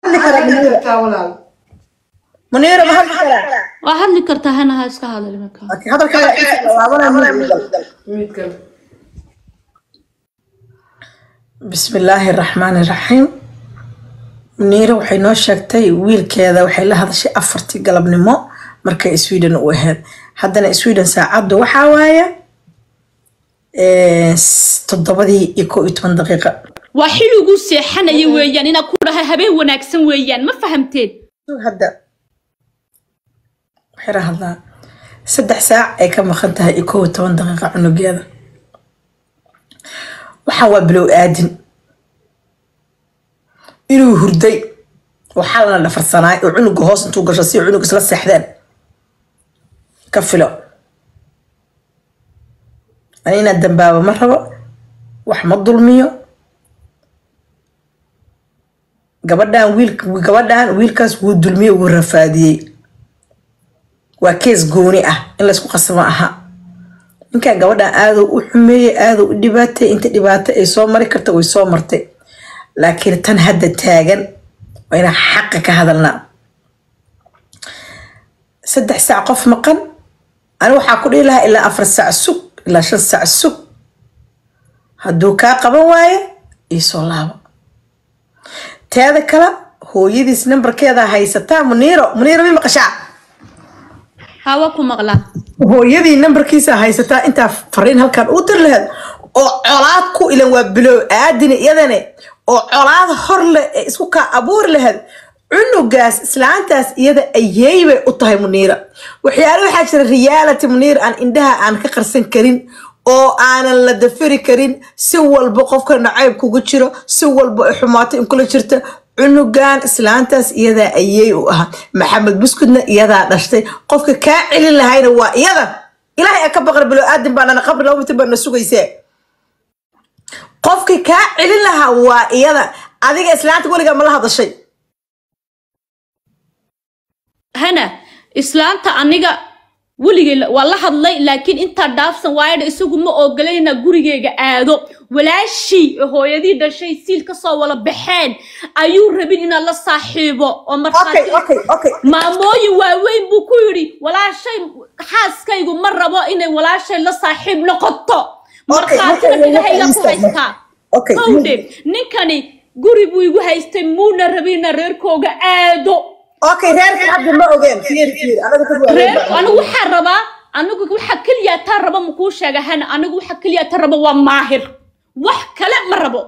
Hadli karaa Hadli kartaa walaal. Muniira, ma hadli karaa? Waa hadli kartaa hana, ha iska hadal iminka. Okay, hadalkaaga inta laabanaya mid. Midkan. Bismi illaahi raxmaani raxiim. Muniira waxay noo sheegtay wiilkeeda waxay la hadashay 4-tii galabnimo markay Sweden u ahayd. Haddana Sweden saacaddu waxaa waaye 7:11. Waa xilliguu seexanaya weeyaan, inaa ku dhahay habeen wanaagsan weeyaan, ma fahamteen? Hadda waxay hadlaa 3 saac ay ka maqan tahay iyo 11 daqiiqa cunugeeda. Waxaan waa bilow aadin inuu hurday oo xalana dhafarsanaay oo cunuga hoos intuu gasho si cunug isla seexdeen ka filo. Ani inaan dambaabo ma rabo, wax ma dulmiyo. Gabadhan wiil, gabadhan wiilkaas wuu dulmiyey, wuu rafaadiyey. Waa kees gooni ah in laysku qasbo aha. Ninkan gabadhan aaduu u xumeeyey, aaduu u dhibaatay. Inta dhibaato ay soo mari karta way soo martay, laakiin tan hadda taagan waa inaan xaqa ka hadalnaa. 3 saac qof maqan, ani waxaa ku dhihi lahaa ilaa 4 saac sug, ilaa 5 saac sug. Hadduu kaa qaban waayo, iisoo laabo. Teeda kale, hooyadiis nambarkeeda haysataa Muniiro. Muniiro, mi maqashaa? Ha, waa ku maqlaa. Hooyadii nambarkiisa haysataa, intaa fariin halkan u dir laheed oo colaad ku ilan waa bilow aadine iyadane oo colaad hor leh ee isku kaa abuuri laheed cunugaas. Islaantaas iyada ayeey bay u tahay Muniira. Waxyaalo waxaa jira reality, Muniir, aan indhaha aan ka qarsan karin oo aanan la dafiri karin. Si walba qofka nacayb kugu jiro, si walba ay xumaato in kula jirta, cunugan islaantaas iyadaa ayeey u ahaa. Maxamed Buskudna iyadaa dhashtay. Qofka kaa celin lahayna waa iyada. Ilaahay a ka baqan, bilo aadin baa nana, qabri 2 mitir baa na sugaysee. Qofka kaa celin lahaa waa iyada. Adiga islaanta weligaa ma la hadashay? Hana, islaanta aniga weligay waa la hadlay, laakiin intaa dhaafsan waayadha isagu ma ogolayna gurigeyga aado. Walaashii ee hooyadii dhashay siil kasoo wala baxeen ayuu rabin inaan la saaxiibo oo markhaati maamooyin waaweyn buu ku yidhi walaashay xaaskaygu ma rabo inay walaashay la saaxiib noqoto. Markhaatina dhagahayga ku haystaa. Kowdhe, ninkani guri buu igu haystay, muuna rabin inaan reerkooga aado. Okay, reerka hadda ma ogeen. Fiir, fiir, anaga dad waaweyn reer baa. Anigu waxaa rabaa, anigu waxa keliya taa rabo ma kuu sheega hana? Anigu waxa keliya taa rabo waa Maahir, wax kale ma rabo.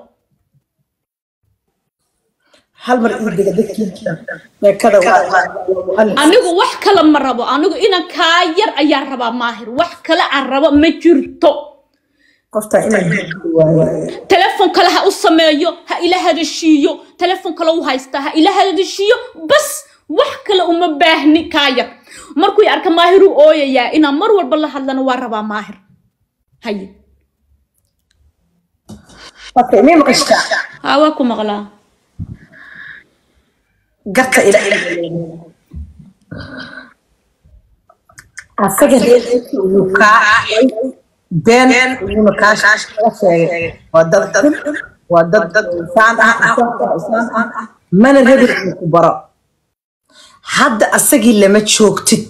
Hal mar ii dega dadkiisa sheekada waa Anigu wax kale ma rabo, anigu inan kaa yar ayaa rabaa Maahir, wax kale aan rabo ma jirto. Qofta inaan waayo. Telefoon kale ha u sameeyo, ha ila hadashiiyo. Telefoon kale u haystaa, ha ila hadashiiyo bas, wax kale uma baahni. Kaa yar markuu i arka Maahir uu ooyayaa, inaan mar walba la hadlana waa rabaa Maahir haye. Okay, mii maqashtaa? Ha, waa ku maqlaa. Garta ila asaga reerkiisa wuu kaa been wuuna kaa sheegay. Waa dad xun, waa dad insaan ah, insaan ah, insaan ah, mana rabin inuu ku baro. Hadda asagii lama joogtid.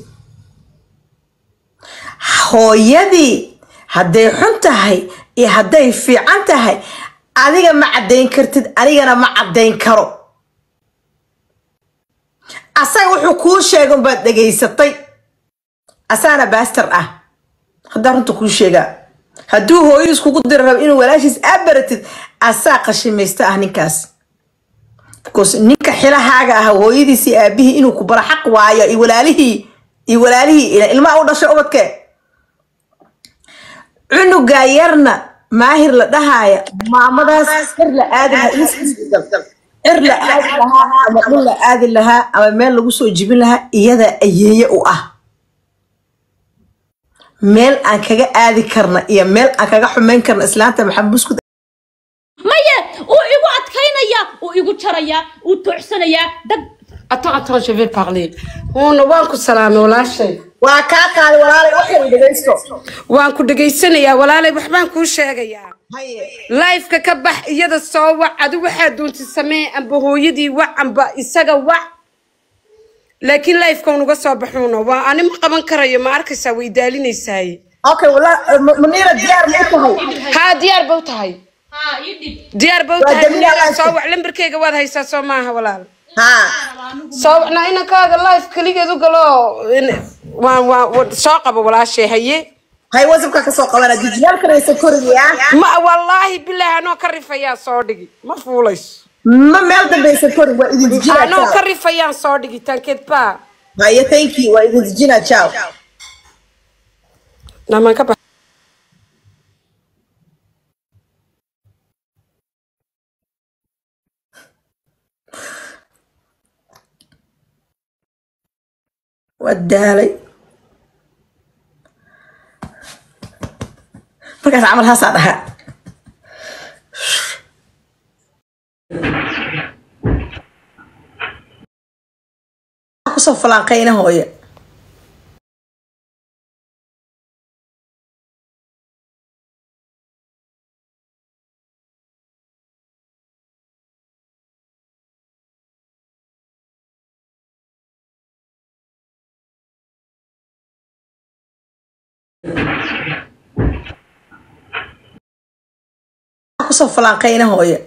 Hooyadii hadday xun tahay iyo hadday fiican tahay adiga ma caddayn kartid, anigana ma caddayn karo. Asaga wuxuu kuu sheegay unbaad dhegaysatay, asaana baastar ah. Haddaa runta kuu sheegaa, hadduu hooyadiis kugu diri rabo inuu walaashiis aad baratid, asaa qashimaysta ah ninkaas, because ninka xilahaaga ah hooyadiis iyo aabihii inuu ku baro xaq waayo, iyo walaalihii, iyo walaalihii ilmaha u dhashay ubadkee. Cunuga yarna Maahir la dhahaaya, maamadaas cir la aadi lahaa, cir la aadi lahaa ama dhul la aadi lahaa ama meel lagu soo jibin lahaa, iyada ayeeye u ah. Meel aan kaga aadi karna iyo meel aan kaga xumayn karna islaanta Maxamed Buskud. Maya, uu igu adkaynaya, uu igu jaraya, uu toocsanayaa dad. Attends, attends, je vais parler. Uuna waan ku salaamay walaashay. Waa kaa qaaday walaalay, wax yar dhegaysto. Waan ku dhegaysanayaa walaalay, waxbaan kuu sheegayaa. Haye. Lifeka ka bax, iyada soo wac. Adi waxaa doonti samee, amba hooyadii wac, amba isaga wac, laakiin lifeka unuga soo baxuuna. Waa ani ma qaban karayo, ma arkaysaa? Way daalinaysaay. Okay, wala Munira diyaar ma u tahay? Haa, diyaar ba u tahay. Haa, ii dhib. Diyaar ba u Waa tahay. Jamila. Munira Live. Soo wac, lambarkeyga waad haysaa, soo maaha walaal? Haa. Soo wacnaa inankaaga live keligeed u galo. Waa soo qabo walaashay, haye. Hay, WhatsAppka ka soo qabana dijiyaalkan aysan korinayaa. Ma wallaahi bilaahi, anoo ka rifayaa soo dhigi, ma fuulayso. Ma meel dambe aysan korin, waa idin dejinaa. Anoo ka Ciao. rifayaan soo dhigi, t'inquiète pas. Haye, thank you, waa idin dejinaa, ciao. Namaan ka bax. Waa daalay markaas camal haasaa dhahaa. Kusoo falaanqayna hooye. Kusoo falaanqayna hooye.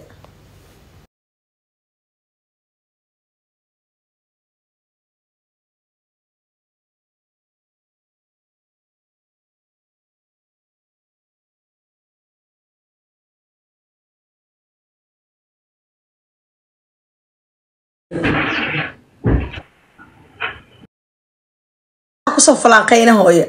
Kusoo falaanqayna hooye.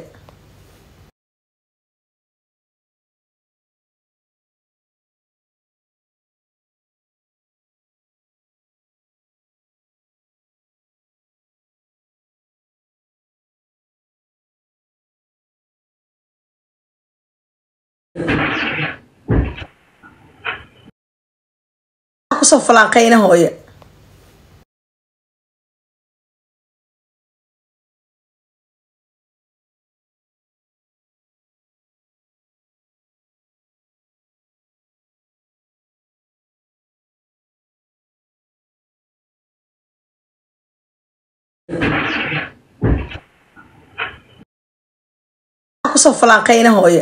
Kusoo falaanqayna hooye. Kusoo falaanqayna hooye.